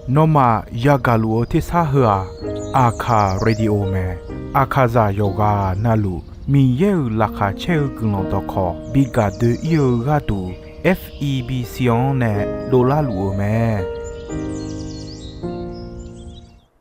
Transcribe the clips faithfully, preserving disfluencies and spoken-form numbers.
Nawmaf yagaq luf-eu tersar heu-aq, Aqkaq Radio mae. Aqkaqzaq yawqghaq navluf Miqyaer-euq laqkhaq caer-eu guiqlanq dawqkawq bi gaq doe-ir-eu gharduq, F E B C-anr nae dovlar luf-eu mae.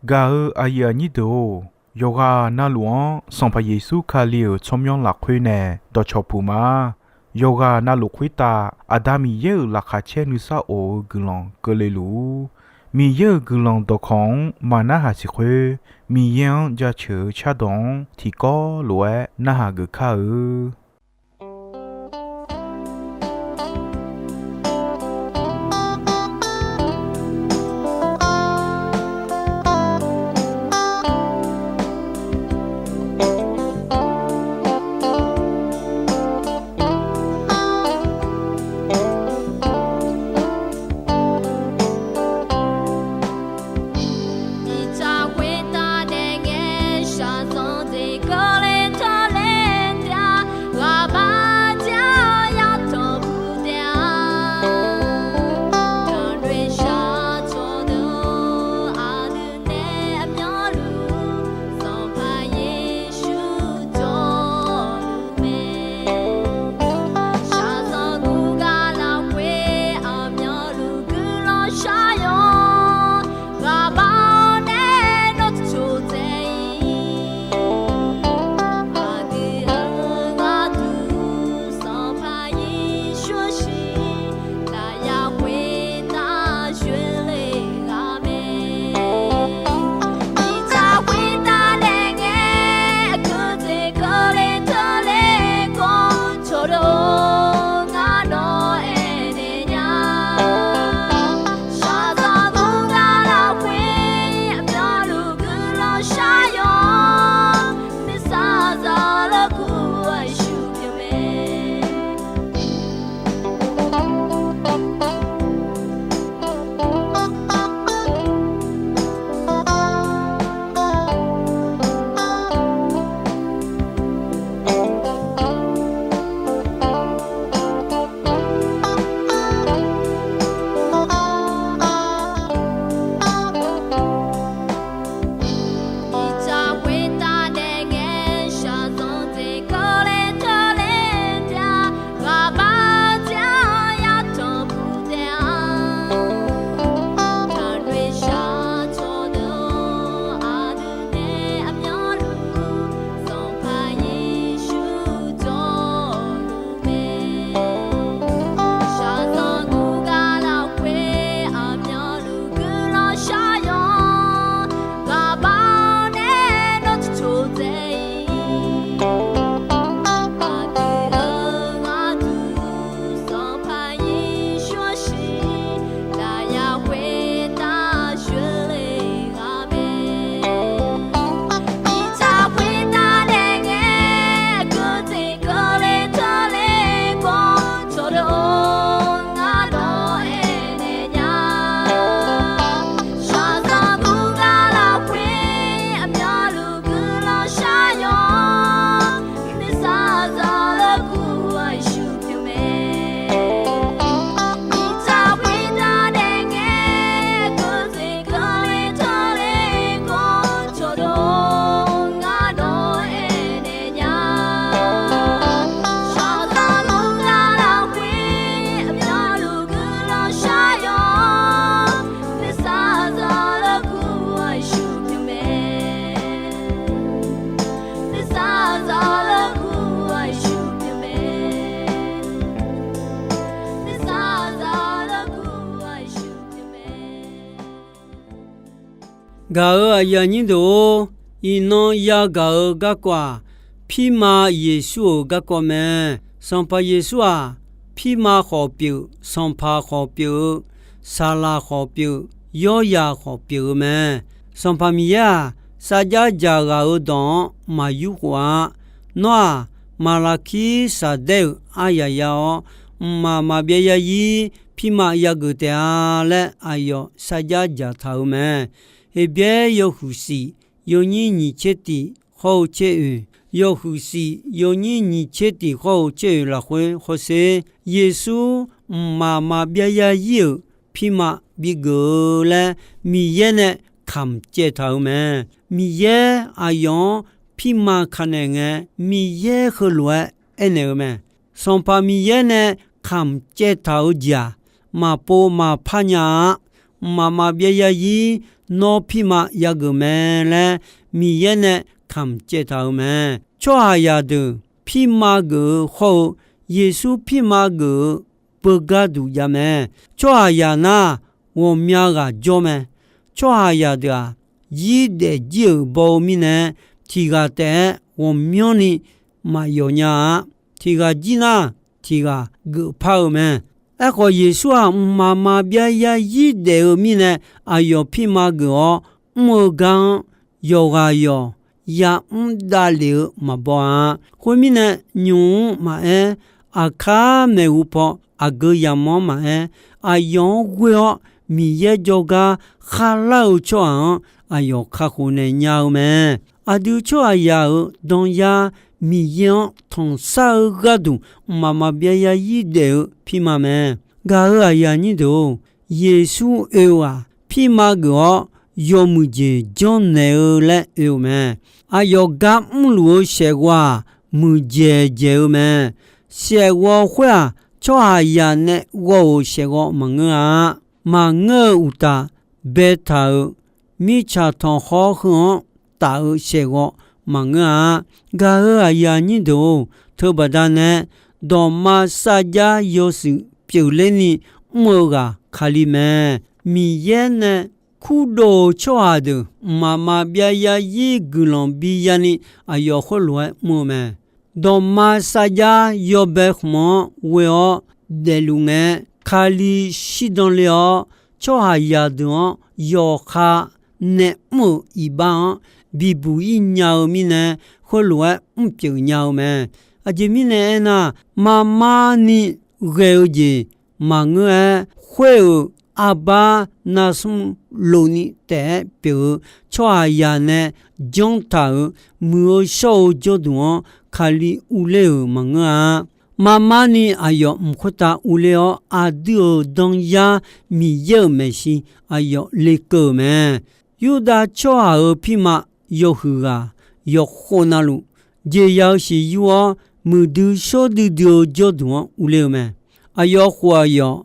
Gaq-eu aqyuif aqnyir deuq-or, yawqghaq navluf-anr Sanqpaq Yeqsur Kali-euq tsawrmyanr lafkhoer nae dawqcawq puq ma. Yawqghaq navluf khoertav Aqda Miqyaer-euq laqkhaq caer nuisar of-eu guiqlanq keuvle luf-ur. Miqyaer-euq guiqlanq dawqkawq-anr maqnarhaq siq khoer, Miqyaer-anr jaceuq-eu cardawq-anr tiqkawv lof-aer narhaq geuf kar-eu. Gaq-euq aqyuif aqnyir deuq-or, iqnan yagaq-eu garkawv-aq, Pirma Yeqsur-euq garkawv mae. Sanqpaq Yeqsur-aq, Pirma khawf pyeuf, Sanqpaq khawf pyeuf-eu, Saqlaq khawf pyeuf, Yawryaq khawf pyeuf-eu mae. Sanqpaq Miqyaer-aq, sarjax dzaqghaq-eu dawq-anr maq yurkhof-a. Nawr-aq, Maqlaqkir Saqdaer-euq aryaq ya-awr, mqmaq maqbyav yarzir pirma yageuf taef-a laer aqyawf sarjax dzaqtaq-euq mae. Heqbyaer yawhuiq shif yawnyir nyiq tser tiq hawr-eu tser oeq, yawhuiq shif yawnyir nyiq tser tiq hawr-eu tser oeq lafkhoer hawsher, Yeqsur mqmaq maqbyav yarzir-euq pirma bigeuf-eu laer Miqyaer nae kamq caev taq-euq mae. Miqyaer aqyawf-anr pirma ka naeq ngae, Miqyaer heulof-aer aernaeq-eu mae. Sanqpaq Miqyaer nae kamq caev taq-eu jeq-aq, maqpov maqpar nya-a. Mqmaq maqbyav yarzir nawr pirma yageuf mae laer Miqyaer nae kamq caev taq-euq mae. Tsawrhaqzaq deuq pirma geuf-eu hawr-eu, Yeqsur pirma geuf-eu beugar duq jav mae. Tsawrhaqzaq nar, ghawqmya ghaq jawr mae. Tsawrhaqzaq deuq-aq, zir daef jir-euq baw-eu mirnae, tiq ghaq taef-aer ghawqmyanrni maqyawf nya-a. Tiq ghaq jir nar, tiq ghaq geufpar-eu mae. Aerkhawf, Yeqsur-aq, mqmaq maqbyav yarzir daef-eu mirnae, aqyawf pirma geuf-awr mr-eu gar-anr, yawqghaq yawq yamr davlef-eu maqbaw-a. Khoermirnae, nymq-mr maqaer, aqkar maeqhu paw aqgeu yamq-anr maqaer, aqyawf-anr ghoe-awr Miqyaer jawrgar kharlar-eu tsawrhaq-anr aqyawf kakhof naeq nya-eu mae. Aqdui tsawrhaqzaq-euq danyar Miqyaer-anr tanqsar-eu gharduq mqmaq maqbyav yarzir daef-eu pirma mae. Gaq-euq aqyuif aqnyir deuq-or, Yeqsur oe-eu-aq, pirma geuf-awr yawmuiq jeq janrnaeq-eu laer oe-eu mae. Aqyawf gar mrluf-eu shaefghawv-aq, muiqdzaeq dzaeq-eu mae. Shaefghawv khoer-aq, tsawrhaqzaq nae ghawv-euq shaefghawv maqngeur-a. Maqngeur-eu uqtaf, baetaq-euq mirtsaq tanqkhawr heu-anr taf-eu shaefghawv maqngeur-a. Gaq-euq aqyuif aqnyir deuq-or, teubaqda nae dawqma sarjax yawshuif pyeufler ni mr-eu ghaq Kali mae. Miqyaer nae kurdov-eu tsawrhaq deuq mqmaq maqbyav yarzir guiqlanq bi yani aqyawf khoerlof-aer mr-eu mae. Dawqma sarjax yawbae khmq-anr ghoe-awr daefluf ngae, Kali shirdan le-awr, tsawrhaqzaq deuq-anr yawqha nae mr-euq iqbax-anr bibuq ir nya-eu mirnae, khoerlof-aer mrpyeuf nya-eu mae. Aqjeq mirnae aernar, marmar ni ghae-eu jeq maqngeur-aer, khoer-euq arbar narsmr lofni taef-aer pyeuf-eu tsawrhaqzaq nae janr taq-euq muiq-eu shawr-eu jawrduq-anr Kali urler-euq maqngeur-a. Marmar ni aqyawf mq khoertav urler-awr, aqdui-euq danyar Miqyaer-euq maeqshi aqyawf lekeuv-euq mae. Yurdav tsawrhaq-euq pirma yawhuiq ghaq yawqkhof navluf, jeqya-eu siqyur-awr muiqdui shawr duidui-eu jawrduq-anr urler-eu mae. Aqyawf khof aqyawf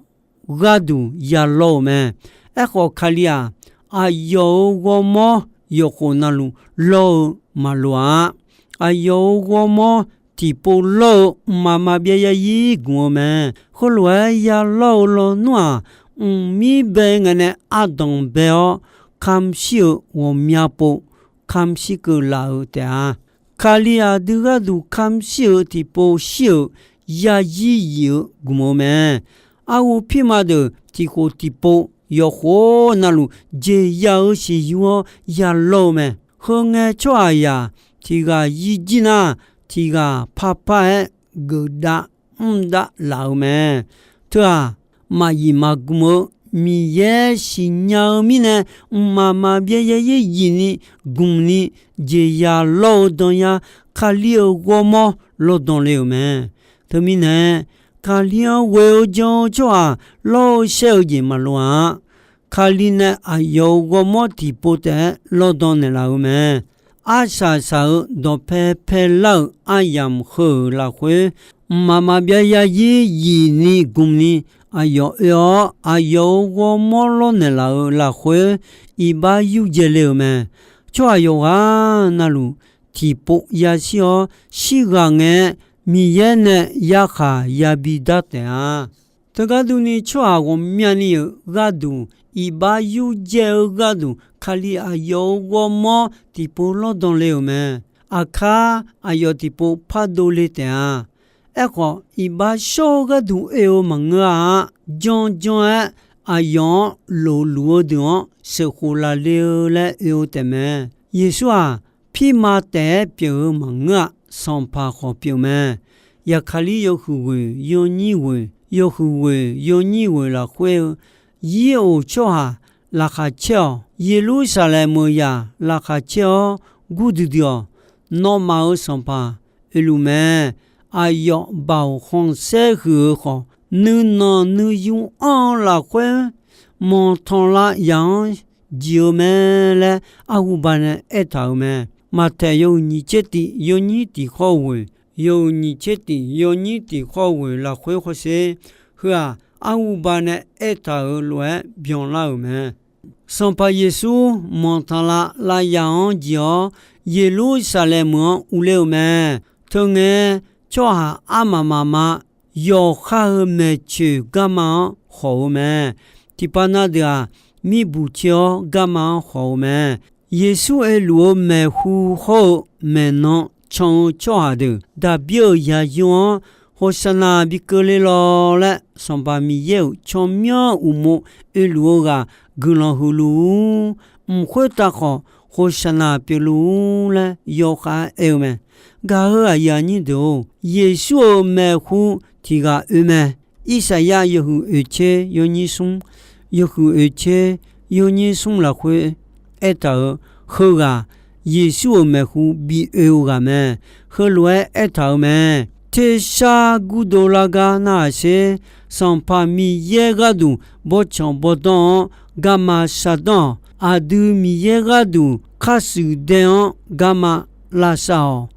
gharduq yalawr-euq mae. Aerkhawf, Kali-aq, aqyawf-euq ghawrmawr yawqkhof navluf lawr-eu maqloq-a. Aqyawf-euq ghawrmawr tiqpov lawr-eu mqmaq maqbyav yarzir gmq-eu mae. Khoerlof-aer yalawr-eu lawnmr-aq, mqmir bae ngae nae ardanq bae-awr, kamq shir-euq ghawqmya pov kamq shir keuv laf-eu taef-a. Kali aqdui gharduq kamq shir-euq tiqpov shir-euq yarzir yif-eu gmq-eu mae. Arhu pirma deuq tiqkhof tiqpov yawqkhof navluf jeqya-eu siqyur-awr yalawr-eu mae. Heu ngae tsawrhaqzaq tiq ghaq yir jir nar, tiq ghaq parpar-aer geufdav mrdav laf-eu mae. Teu-aq, maqyif maqgmq-eu Miqyaer siqnya-eu mirnae, mqmaq maqbyav yarzir yif ni gmq ni jeqya lawr-eu danyar Kali-euq ghawrmawr lawrdan le-euq mae. Teumirnae, Kali-anr ghoe-eu jan-eu tsawrhaq lawr-eu shaer-eu jeq maqloq-a. Kali nae aqyawf-euq ghawrmawr tiqpov taef-aer lawrdan naeqlaf-eu mae. Arsaq saq-euq dawqpae paelar-euq aryamq heu-euq lafkhoer, mqmaq maqbyav yarzir yif ni gmq ni aqyawf oe-awr, aqyawf-euq ghawrmawr lawrnaeq laf-euq lafkhoer, iqbax yurdzae le-euq mae. Tsawrhaq yawqghaq navluf tiqpov yashir-awr shirghaq ngae, Miqyaer nae yarkhaq yabi dar taef-a. Teugar durni, tsawrhaq ghawqmyani-euq gharduq, iqbax yurdzae-eu gharduq, Kali aqyawf-euq ghawrmawr tiqpov lawrdan le-euq mae. Aqkar aqyawf tiqpov pardov le taef-a. Aerkhawf, iqbax shawr-eu gharduq oe-eu maqngeur-a. Janr janr-aer, aqyawf-anr lofluf-eu deuq-anr sheuqkhof laf le-eu laer oe-eu taefmae. Yeqsur-aq, pirma taef-aer pyeuf-eu maqngeur-a. Sanqpaq khawf pyeuf mae. Yaqkaqlir yawhuiq ghoeq yawnyir ghoeq, yawhuiq ghoeq yawnyir ghoeq lafkhoer-eu, Yir-oq tsawrhaq laqkhaq caer-awq. Yeqlursaqlaeq meuq yaq laqkhaq caer-awr gurdui dui-awq. Nawmaf-euq Sanqpaq oeluf mae. Aqyawf baoq khanqsaer huiq-eu khawf, nuinanq nuiyu anr-eu lafkhoer manqtanqlav yaq-anr jeq-eu mae laer arhuba nae aertaq-euq mae. Maqtaeq yawhuiq nyiq tser tiq yawnyir tiq khawr-eu ghoeq, yawhuiq nyiq tser tiq yawnyir tiq khawr-eu ghoeq lafkhoer hawsher. Heu-aq, arhuba nae aertaq-euq lof-aer byanlar-euq mae. Sanqpaq Yeqsur manqtanqlav lavyaq-anr jeq-awr, Yeqlursaqlaeq meuq-anr urler-eu mae. Teungae, tsawrhaq armaf mafma yawqha-euq maeqtsoeq garma-anr khawq-eu mae. Tiqpav na deuq-aq, mirbuq tser-awr garma-anr khawq-eu mae. Yeqsur oeluf-eu maeqhu hawr-eu maeqnan can-eu tsawrhaq deuq, Daqbir-euq yaqyo-anr Hoqsaqnaq bi keuvle lawq laer, Sanqpaq Miqyaer-euq tsawrmyanr uqmov oeluf-eu ghaq guiqlanq huiqluf-ur. Mq khoertav khawf, Hoqsaqnaq pyeufluf-ur laer yawkhav-aer aer-eu mae. Gaq-euq aqyuif aqnyir deuq-or, Yeqsur-euq maeqhu tiq ghaq oe mae. Irsaqyar yawhuiq oeq tser yawnyir smr, yawhuiq oeq tser yawnyir smr lafkhoer aertaq-euq, heughaq Yeqsur-euq maeqhu bi oe-eu ghaq mae. Heulof-aer aertaq-euq mae. Tersar gurdov lar gar narhaq sher. Sanqpaq Miqyaer gharduq bawrtsanq bawrdanr-anr garma shardanr-awq. Aqdui Miqyaer gharduq khar shuif dae-anr garma lavsav-awq.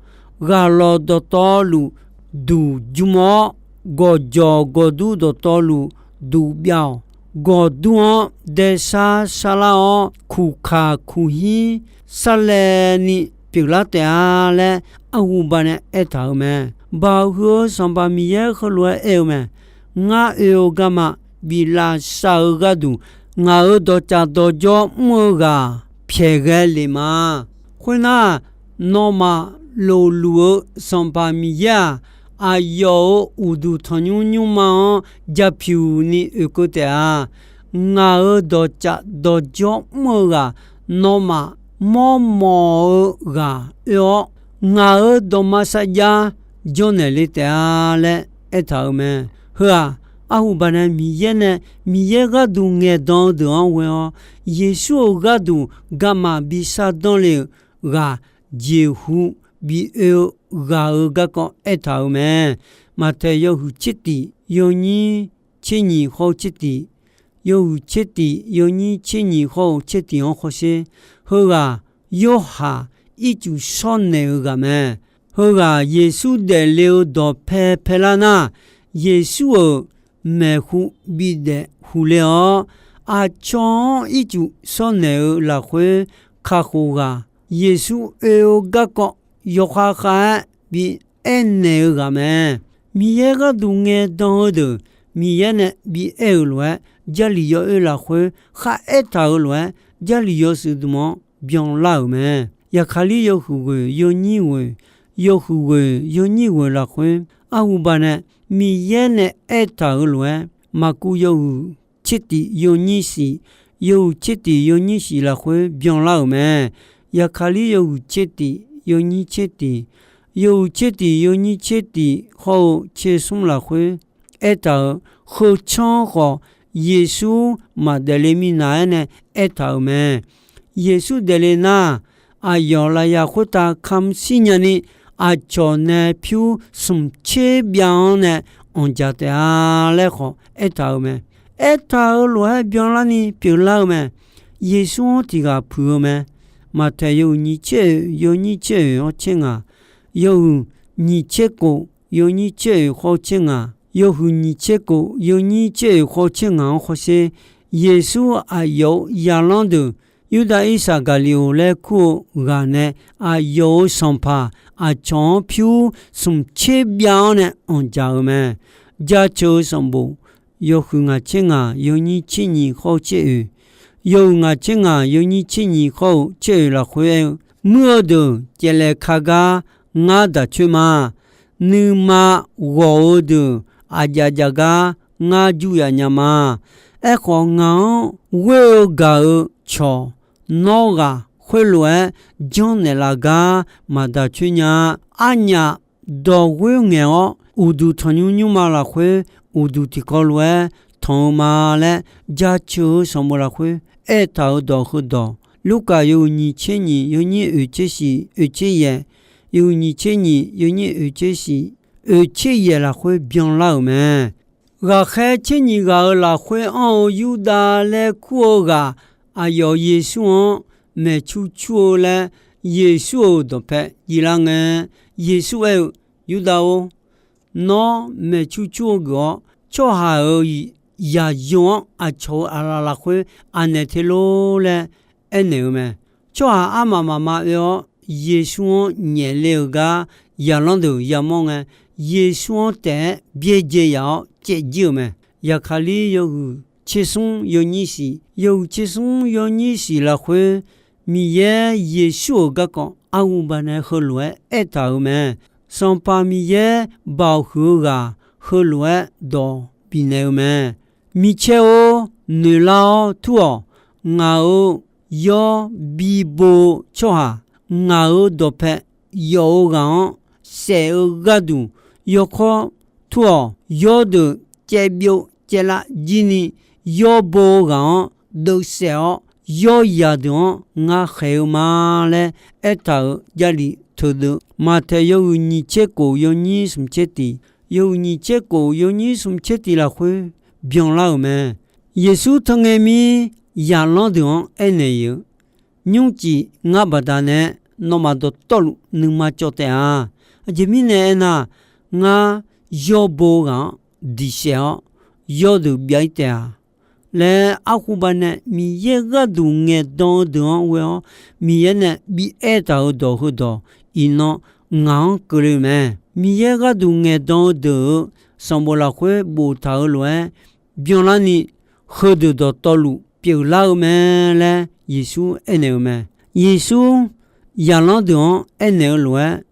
Ghaq lawq dawqtawvluf duq jm-awr, gawqjawq gawqdur dawqtawvluf duq byav-awq. Gawqdur-anr daesar sarlar-awr, kuqkaq kuqhir sarlaevni pyeuflar taef-a laer, arhuba nae aertaq-euq mae. Baoq huiq-eu Sanqpaq Miqyaer heulof-aer aer-eu mae. Ngar oe-eu garma bif lavsav-eu gharduq, ngaq-euq dawqtsaf dawqjawr mr-eu ghaq pyaeq ghae lef ma. Khoernar, nawmaf lofluf-eu Sanqpaq Miqyaer-aq, aqyawf-euq uqduq tanqnymr nymrma-anr japyuq ni oekeuv taef-a. Ngaq-euq dawqtsaf dawqjawr mr-eu ghaq, nawmaf mawrmawf-eu ghaq oe-awr, ngaq-euq dawqma sarjax janrnaeq le taef-a laer aertaq-euq mae. Heu-aq, arhuba nae Miqyaer nae Miqyaer gharduq ngaeqdan-eu deuq-anr ghoe-awr, Yeqsur-euq gharduq garma bi shardanr le-euq ghaq jeqhu bi oe-eu ghaq-euq garkawv aertaq-euq mae. Maqtaeq yawhuiq tser tiq yawnyir tser nyiq hawr-eu tser tiq, yawhuiq tser tiq yawnyir tser nyiq hawr-eu tser tiq-anr hawsher. Heughaq Yorhaq ircuf shawrnaeq-eu ghaq mae. Heughaq Yeqsur daefle-eu dawqpae paelar nar, Yeqsur-euq maeqhu bidaef huq le-awr, aqcawq-anr ircuf shawrnaeq-eu lafkhoer kakhof ghaq, Yeqsur oe-eu garkawv yawkhav khav-aer bi aernaeq-eu ghaq mae. Miqyaer gharduq ngaeqdan-eu deuq, Miqyaer nae bi aer-euq lof-aer, Jarlif yawoer lafkhoer khar aertaq-euq lof-aer, Jarlif yawshuif dmq-anr byanlar-euq mae. Yaqkaqlir yawhuiq ghoeq yawnyir ghoeq, yawhuiq ghoeq yawnyir ghoeq lafkhoer, arhuba nae Miqyaer nae aertaq-euq lof-aer, Maqkuv yawhuiq tser tiq yawnyir shif, yawhuiq tser tiq yawnyir shif lafkhoer byanlar-euq mae. Yaqkaqlir yawhuiq tser tiq yawnyir tser tiq, yawhuiq tser tiq yawnyir tser tiq hawr-eu tser smr lafkhoer aertaq-euq, heu tsanr khawf Yeqsur maqdaef le minav-aer nae aertaq-euq mae. Yeqsur daefle nar, aqyawf lafyaq khoertav kamq shir nyani, aqcawq nae pyur smq tser byav-anr nae anqdzaq taef-a laer khawf aertaq-euq mae. Aertaq-euq lof-aer byanlarni pyeuflar-eu mae. Yeqsur-anr tiq ghaq puiq-eu mae. Maqtaeq yawhuiq nyiq tser oeq yawnyir tser oeq hawr tser ngaq, yawhuiq nyiq tser kof yawnyir tser oeq hawr tser ngaq, yawhuiq nyiq tser kof yawnyir tser oeq hawr tser ngaq-anr hawsher. Yeqsur aqyawf-euq zaqlanr deuq, Yurdav Irsaqgaqliqoq laer kur-eu ghaq nae aqyawf-euq sanqpaq aqcawq-anr pyur smq tser byav-anr nae anqdzaq-euq mae. Jaceuq-eu sanqbof yawhuiq ngaq tser ngaq yawnyir tser nyiq hawr tser oeq, yawhuiq ngaq tser ngaq yawnyir tser nyiq hawr-eu tser oeq lafkhoer aer-eu, muir-eu deuq caevlaeq ka gar ngar daq coer ma. Nuima ghawq-eu deuq aqdzaf dzaq gar ngar jur yaf nya ma. Aerkhawf, ngaq-anr ghoer-eu gaq-eu cawq nawr ghaq khoerlof-aer janrnaeq laf gar maqdaq coer nya-a. Arnyaf dawq ghoer ngaeq-awr, uqduq tanqnymr nymrma lafkhoer uqduq tiqkawv lof-aer tanq-eu ma laer, jaceuq-eu sanqbof lafkhoer aertaq-euq dawq heudawq, Lurkaf yawhuiq nyiq tser nyiq yawnyir oeq tser shif oeq tser yaeq, yawhuiq nyiq tser nyiq yawnyir oeq tser shif oeq tser yaeq lafkhoer byanlar-euq mae. Ghaqkhaer tser nyiq ghaq-euq lafkhoer anr-eu Yurdav laer kur-eu ghaq, aqyawf Yeqsur-anr maeqcur cur-eu laer, Yeqsur-euq dawqpae jivlar ngae, Yeqsur aer-eu, Yurdav-or, nawr maeqcur cur-eu geuf-awr, tsawrhaq-euq yaqyo-anr aqcawq-euq aqlaf lafkhoer aqnaeq te lor laer aernaeq-eu mae. Tsawrhaq armaf mafma oe-awr, Yeqsur-anr nyaefle-euq gar zaqlanr deuq yamawr ngae, Yeqsur-anr taef-aer byaerdzae yaf-awr caev jir-euq mae. Zaqkaqlir yawhuiq tsersmr yawnyir shiq, yawhuiq tsersmr yawnyir shiq lafkhoer, Miqyaer Yeqsur-euq garkawv arhuba nae heulof-aer aertaq-euq mae. Sanqpaq Miqyaer baoq huiq-eu ghaq heulof-aer dawq bifnaeq-eu mae. Micaer-or, noeqlar-awr tur-awq. Ngaq-euq yawr bibo-eu tsawrhaq, ngaq-euq dawqpae yawf-eu ghaq-anr saef-eu gharduq, yawkawr tur-awq. Yawrdeuq caevbyov caevlav jirni, yawr bo-eu ghaq-anr deuvsaef-awr, yawryaq deuq-anr ngar khaeq-eu ma laer aertaq-euq Jarlif teudeuv, Maqtaeq yawhuiq nyiq tser kof yawnyir smq tser tiq, yawhuiq nyiq tser kof yawnyir smq tser tiq lafkhoer byanlar-euq mae. Yeqsur teu ngae mir zaqlanr deuq-anr aernaeq-eu, Nymrcif ngar baqdanae nawmaf dawqtawvluf nuima cawv taef-a. Aqjeq mirnae aernar, ngar yawr bo-eu ghaq-anr diqsaef-awr, yawrdeuq byav-ir taef-a laer, arhuba nae Miqyaer gharduq ngaeqdan-eu deuq-anr ghoe-awr, Miqyaer nae bi aertaq-euq dawq heudawq iqnan ngaq-anr keuvle-eu mae. Miqyaer gharduq ngaeqdan-eu deuq-euq sanqbof lafkhoer boftaq-euq lof-aer byanlarni, heudeuq dawqtawvluf pyeuflar-eu mae laer Yeqsur aernaeq-eu mae. Yeqsur zaqlanr deuq-anr aernaeq-eu lof-aer,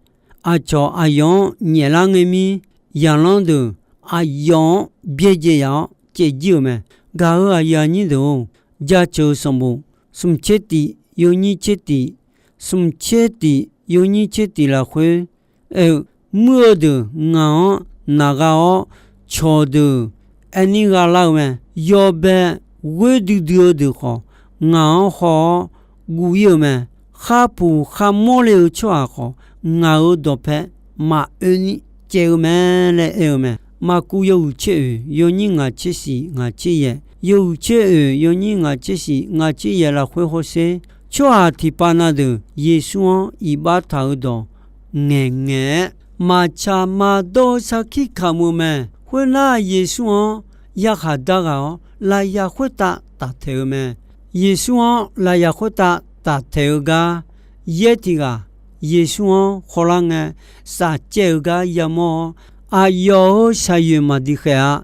aqcawq aqyawf-anr nyaeflar ngae mir, zaqlanr deuq aqyawf-anr byaerdzae yaf-awr caev jir-euq mae. Gaq-euq aqyuif aqnyir deuq-or, Jaceuq-eu sanqbof smq tser tiq yawnyir tser tiq, smq tser tiq yawnyir tser tiq lafkhoer aer-eu, Muir-eu deuq ngaq-anr naq gha-awr, cawqdeuq aer nir gha lar-eu mae. Yawbae ghoer duidui-eu deuq khawf, ngaq-anr haw-awr guv-ir-euq mae. Kharpuq kharmawr le-eu tsawrhaq khawf, ngaq-euq dawqpae maqoe ni caev-eu mae laer aer-eu mae. Maqkuv yawhuiq tser oeq yawnyir ngaq tser shiq ngaq tser yaeq, yawhuiq tser oeq yawnyir ngaq tser shiq ngaq tser yaeq lafkhoer hawsher, tsawrhaq tiqpav na deuq Yeqsur-anr iqbax taq-euq dawq ngaeqngaeq-aer, maqtsaq maqdawr-eu sarkir kamq-eu mae. Khoernar, Yeqsur-anr yarkhaq dar ghaq-awr, lafyaq khoertav taftaeq-eu mae. Yeqsur-anr lafyaq khoertav taftaeq-eu gar, yaer tiq ghaq Yeqsur-anr khawvlar ngae, safcaev-eu gar yamawr-awr, aqyawf-euq shaqyoeq maqdiq khaeq-a.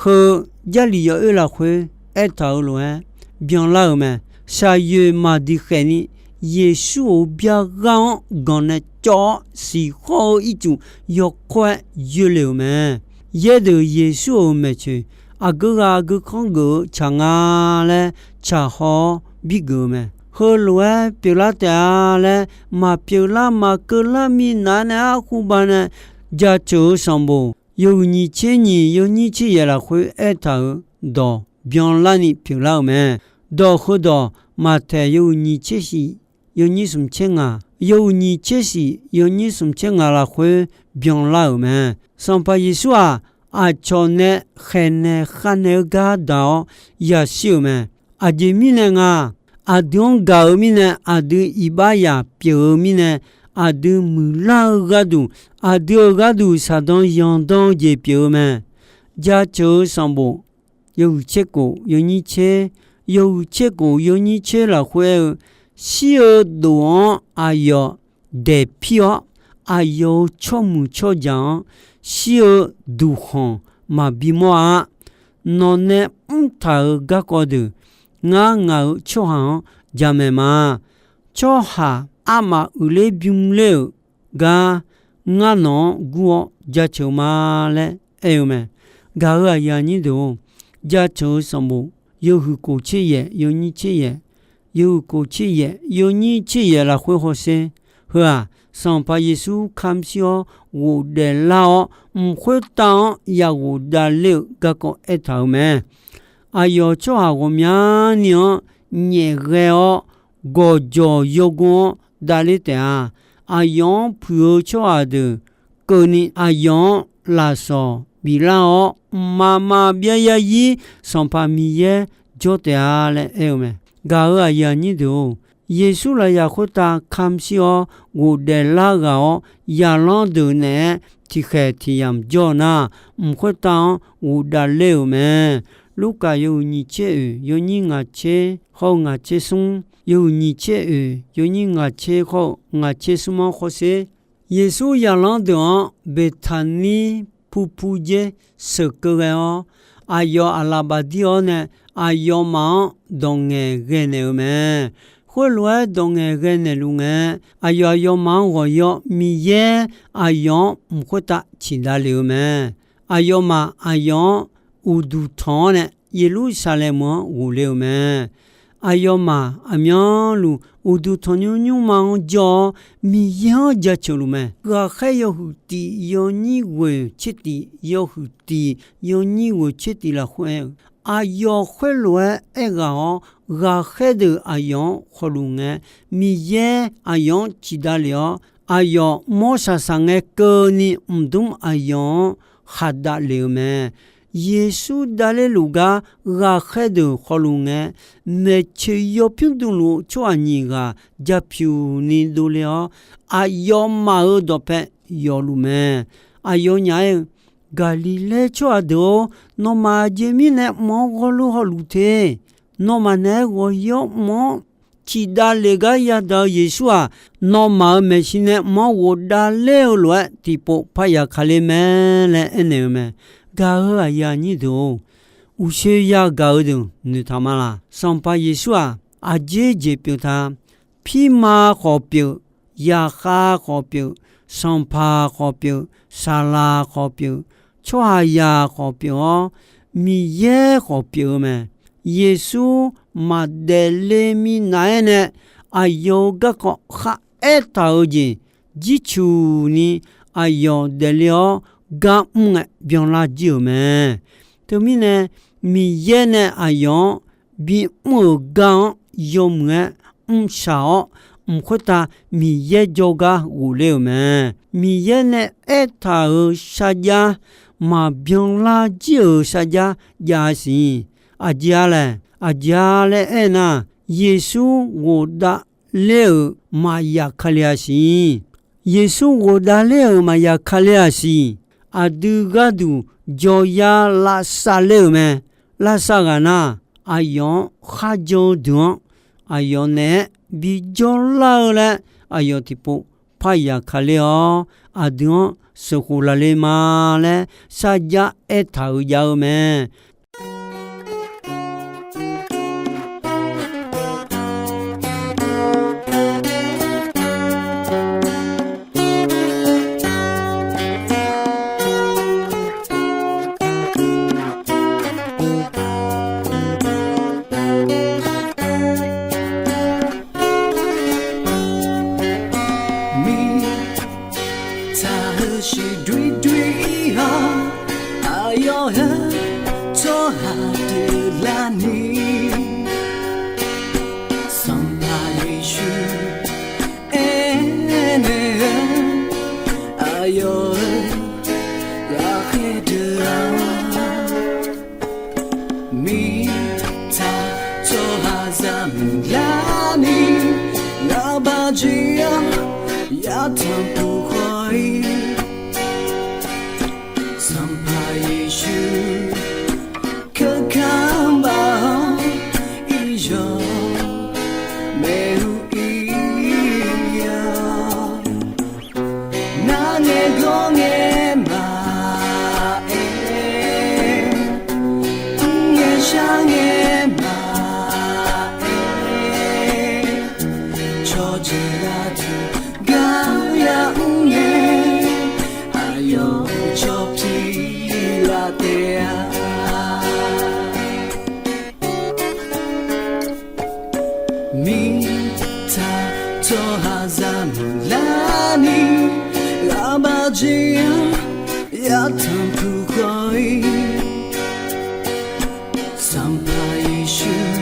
Heu Jarlif yawoer lafkhoer aertaq-euq lof-aer byanlar-euq mae. Shaqyoeq maqdiq khaeqni, Yeqsur-euq byar ghar-anr ganq nae cawv-awr siqkhawr-eu ircuf yawkawr-aer yoerle-euq mae. Yaerdeuq Yeqsur-euq maeqtsoeq aqgeu ghaq aqgeu kanr geuf-eu tsaq nga laer tsaqhaw-awr bigeuf-eu mae. Heulof-aer pyeuflar taef-a laer maqpyeuf lar maqkeuv lar minav nae arhuba nae, Jaceuq-eu sanqbof yawhuiq nyiq tser nyiq yawnyir tser yaeq lafkhoer aertaq-euq dawq byanlarni pyeuflar-euq mae. Dawq heudawq Maqtaeq yawhuiq nyiq tser shiq yawnyir smq tser ngaq, yawhuiq nyiq tser shiq yawnyir smq tser ngaq lafkhoer byanlar-euq mae. Sanqpaq Yeqsur-aq, aqcawq nae khaeqnaeq khavnaeq-eu gar daq-awr yashir-euq mae. Aqjeq mirnae nga, aqdui-anr gaq-eu mirnae, aqdui iqbax yaq pyeuf-eu mirnae, aqdui muiqlar-eu gharduq, aqdui-euq gharduq shaqdan yanqdan-eu jeq pyeuf-eu mae. Jaceuq-eu sanqbof yawhuiq tser kof yawnyir tser, yawhuiq tser kof yawnyir tser lafkhoer aer-eu, shir-eu dof-anr aqyawf daeqpir-awr, aqyawf-euq tsawrmuiq tsawrjaq-anr shir-eu duqkhanq maqbi mawr-a. Nawq nae mrtaq-euq garkawv deuq, ngar ngaq-euq tsawrhaq-anr jamaeq ma. Tsawrhaq armaf uiqler bymr ler-euq gar ngar nawq-anr gur-awr jaceuq ma laer aer-eu mae. Gaq-euq aqyuif aqnyir deuq-or, jaceuq-eu sanqbof yawhuiq kof tser yaeq yawnyir tser yaeq, yawhuiq kof tser yaeq yawnyir tser yaeq lafkhoer hawsher. Heu-aq, Sanqpaq Yeqsur kamq shir-awr ghofdaef lar-awr, mq khoertav-anr yaghof davler-euq garkawv aertaq-euq mae. Aqyawf tsawrhaq ghawqmyani-anr nyaef ghae-awr, gawqjawq yawgor-anr davler taef-a. Aqyawf-anr puiq-eu tsawrhaq deuq keuvni aqyawf-anr lafsawq biflar-awr, mqmaq maqbyav zarzir Sanqpaq Miqyaer jawr taef-a laer aer-eu mae. Gaq-euq aqyuif aqnyir deuq-or, Yeqsur lafyaq khoertav kamq shir-awr ghofdaef lar ghaq-awr, zaqlanr deuq naeq-aer tiqkhaeq tiq yamq jawr-eu nar, mq khoertav-anr ghofdav ler-euq mae. Lurkaf yawhuiq nyiq tser oeq yawnyir ngaq tser hawr-eu ngaq tser smr, yawhuiq nyiq tser oeq yawnyir ngaq tser hawr-eu ngaq tser smr-anr hawsher. Yeqsur zaqlanr deuq-anr Beqtaqnir purpur dzer sheuqkeuv ghae-awr, aqyawf aqlaf bafdir-awr nae aqyawfmaf-anr dawq ngaeqghae naeq-eu mae. Khoerlof-aer dawq ngaeqghae naeqluf ngae, aqyawf aqyawfmaf-anr ghawq-ir-awr, Miqyaer aqyawf-anr mq khoertav ciqdav lef-eu mae. Aqyawfmaf aqyawf-anr uqduq tanq-awr nae Yeqlursaqlaeq meuq-anr ghofle-euq mae. Aqyawfmaf aqmyanluf uqduq tanqnymr nymrma-anr jawr-awr, Miqyaer-anr jaceuq luf mae. Ghaqkhaer yawhuiq tif yawnyir ghoeq tser tif yawhuiq tif yawnyir ghoeq tser tif lafkhoer aer-eu, aqyawf khoerlof-aer aerghaq-awr, ghaqkhaer deuq aqyawf-anr khawluf ngae, Miqyaer aqyawf-anr ciqdav lef-awr, aqyawf mawrsaq saq ngae keuvni mqdmr aqyawf-anr khaqdav lef-eu mae. Yeqsur davler luf gar ghaqkhaer deuq khawluf ngae, maeqtsoeq yawpymr dmluf-eu tsawrhaq nyiq ghaq japyuq ni dovle-awr, aqyawfmaf-euq dawqpae yawfluf mae. Aqyawfnyaf aer-eu, Gaqliqlaer tsawrhaq deuq-or, nawmaf aqjeq mirnae mq-anr ghawrlur hawluf te. Nawmaf naeq-aer ghawq-ir-awr mq-anr ciqdav lef gar yadaq-eu Yeqsur-aq, nawmaf-euq maeqshi nae mq-anr ghofdav ler-eu lof-aer tiqpov parya kale mae laer aernaeq-eu mae. Gaq-euq aqyuif aqnyir deuq-or, uqshoe yagaq-eu deuq noeqtaq ma laq? Sanqpaq Yeqsur-aq, aqjeq jeq pyeuf ta. Pirma khawf pyeuf, zaqkhav khawf pyeuf, sanqpaq khawf pyeuf, saqlaq khawf pyeuf, tsawrhaqzaq khawf pyeuf-awr, Miqyaer khawf pyeuf-eu mae. Yeqsur maqdaef le minav-aer nae aqyawf-euq garkawv kharaer taq-eu jeq jircuq ni aqyawf daefle-awr gar mr ngae byanlar jir-euq mae. Teumirnae Miqyaer nae aqyawf-anr bimr-euq gar-anr yawmuiq-aer mrshaq-awr, mq khoertav Miqyaer jawrgar ghofler-euq mae. Miqyaer nae aertaq-euq sharjax maqbyanlar jir-euq sharjax jav-a siq. Aqjeq-a laer, aqjeq-a laer aernar, Yeqsur ghofdav ler-euq maqyaf kali-a siq. Yeqsur ghofdav ler-euq maqyaf kale-a siq. Aqdui gharduq jawryar lavsav ler-euq mae. Lavsav ghaq nar, aqyawf-anr kharjan-eu deuq-anr aqyawf naeq-aer bijawr lar-eu laer, aqyawf tiqpov parya kale-awr, aqdui-anr sheuqkhof laf le ma laer sharjax aertaq-euq jav-eu mae. Mirtsaq heusiq doer doer-awr, aqyawf heu tsawrhaq deuq larni, Sanqpaq Yeqsur aernaeq-eu, aqyawf-euq ghaqkhaer deuq-aq, mirtsaq tsawrhaqzaq muiqlarni, ngaqbaq jeq-anr yatanq puq khawf-ir, Sanqpaq Yeqsur keuka baq-awr, iqyawq maeq-eu ir-a. Nar ngae gawr ngae maqaer, mr ngae shar ngae maqaer, cawqjeq aqduq gar ya mr ngae, aqyawf cawq piq laf taef-a. Mirtsaq tsawrhaqzaq muiqlarni, ngaqbaq jeq-anr yatanq puq khawf-ir, Sanqpaq Yeqsur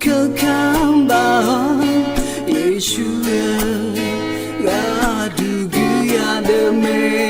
keuka baq-awr, Yeqsur-eu gharduq guiq ya deuq mae.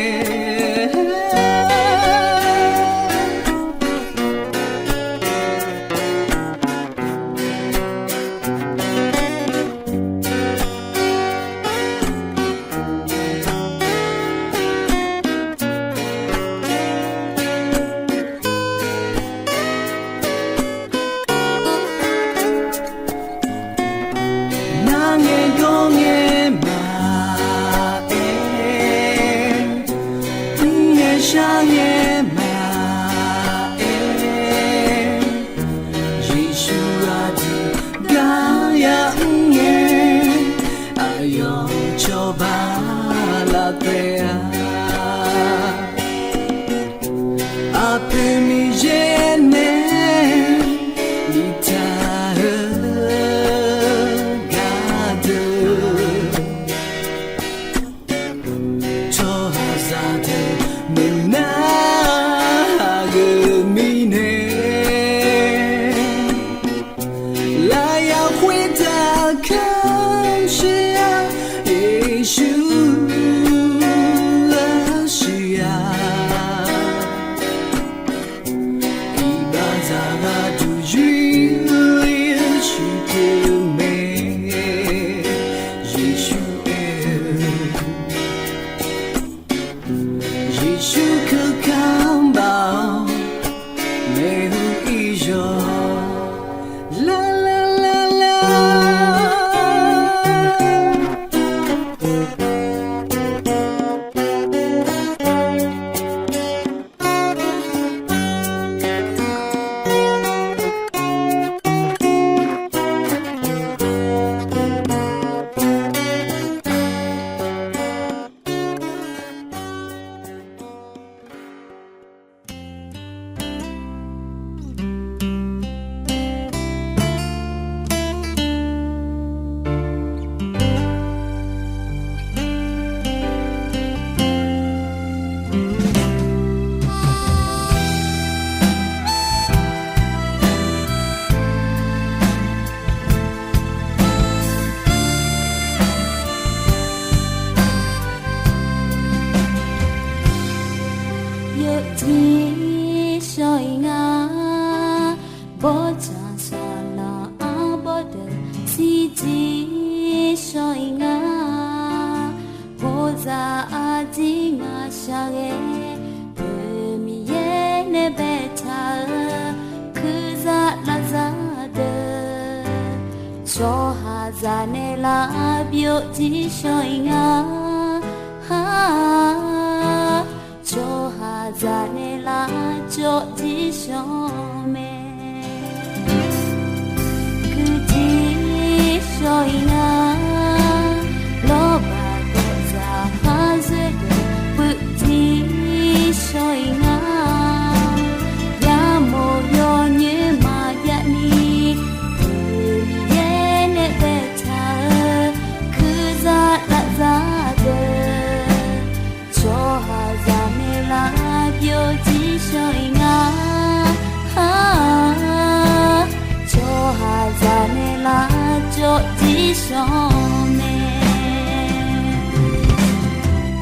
Bawrtsaq saqlaq arbawr deuq shirjir shawr-ir nga. Hozaq aqdir ngaq shaqghae deuq Miqyaer nae baetaq-eu kurzaq lavzaq deuq, tsawrhaqzaq nae lavbyov jir shawr-ir nga. Tsawrhaqzaq nae lavcawv jir shawr mae. Kuirjir shawr-ir nga. Lawrbaq dawqdzaq khar zoer deuq puifjir shawr-ir nga. Yamawr yawnyoer maqjav ni, Miqyaer nae baetaq-eu kurzaq lavzaq deuq, tsawrhaqzaq nae lavbyov jir shawr-ir nga. Tsawrhaqzaq nae lavcawv jir shawr mae.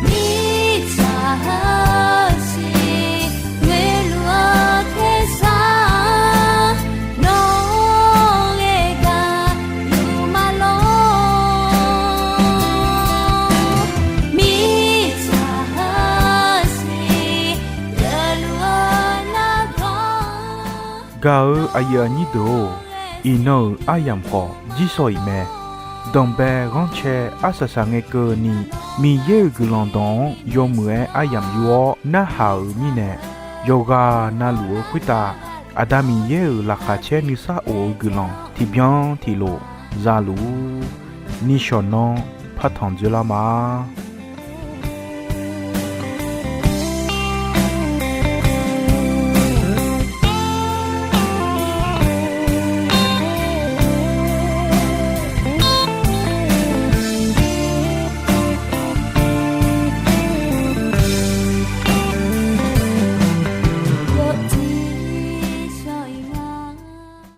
Mirtsaq heusiq ngoerluf-eu tersar, nawr-eu gharduq ma lor. Mirtsaq heusiq geufluf-eu nargawr. Gaq-eu aqyuif aqnyir deuq-or, iqnan-euq aryamq khawf jir shawr-iq mae. Danqbae ghanrcae arsaq saqngae keuvni, Miqyaer-euq guiqlanq dawq-anr yawmuiq-aer aryamq yur-awr narhaq-euq mirnae, yawqghaq navluf-eu khoertav Aqda Miqyaer-euq laqkhaq caer nuisar of-eu guiqlanq tiqbyan tiqlof zaluf-ur. Nishawq nanr partanq dzoerlar ma.